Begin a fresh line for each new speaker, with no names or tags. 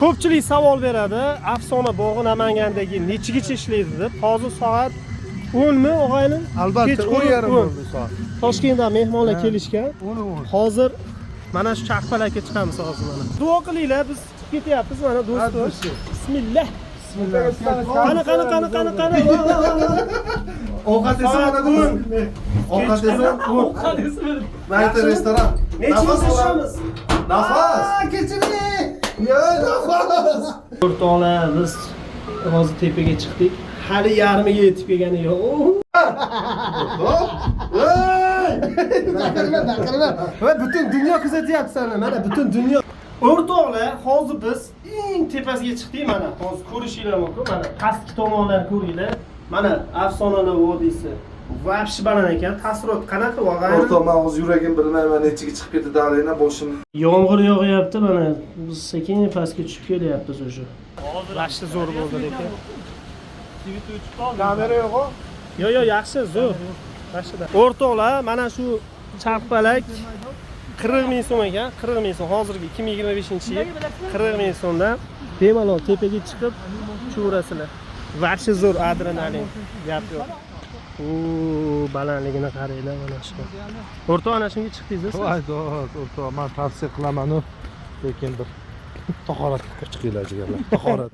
Ko'pchilik savol beradi, Afsona bog'i Namangandagi nechagacha ishlaydi deb. Hozir soat 10 mi, og'ayni?
Albatta,
Kechqurun
10:30
10.
bo'ldi soat.
Toshkentdan mehmonlar kelishgan.
10:10.
Hozir mana shu charxpalakka chiqamiz hozir mana. Duo qilinglar, biz chiqib ketyapmiz mana, do'stlar. Bismillah.
Bismillah.
Qani, qani, qani, qani, qani.
Ovqat esa
Soat
mana
10.
Ovqat esa
Ovqat esa.
Mayta restoran.
Nechinchi
Nafas olamiz.
tushamiz?
Nafas. Kechiring. Yo, nafas.
O'rtoqlar, biz hozir tepaga chiqdik. Hali yarmiga yetib kelgani yo'q.
Hop. Ey!
Baqirma, baqirma. Va butun dunyo kuzatyapti seni. Mana butun dunyo. O'rtoqlar, hozir biz eng tepasiga chiqdik mana. Hozir ko'rishinglar mumkin. Mana pastki tomonlarni ko'ringlar. Mana Afsonalar vodiysi. Вообще baland ekan. Taassurot qanaqa voqea?
O'rtoq, men hozir yuragim bilmayman nechiga chiqib ketdi, давление boshim.
Yomg'ir yog'yapti mana. Biz sekin pastga tushib kelyapmiz уже. Вообще zo'r bo'ldi lekin.
Kamera yo'q-ku.
Yo'q, yo'q, yaxshi, zo'r. Yaxshida. O'rtoqlar, mana shu charxpalak 40 ming so'm ekan, 40 ming so'm. Hozirgi 2025-yil 40 ming so'mdan bemalol tepaga chiqib tushaverasizlar. Вообще zo'r adrenalin, gap yo'q. U balandligini qaranglar mana shu. O'rtoq, ana shunga chiqdingiz siz?
Voy do'st, o'rtoq, men tavsiya qilaman-u, lekin bir tahorat qilib chiqinglar, jigarlar. Tahorat.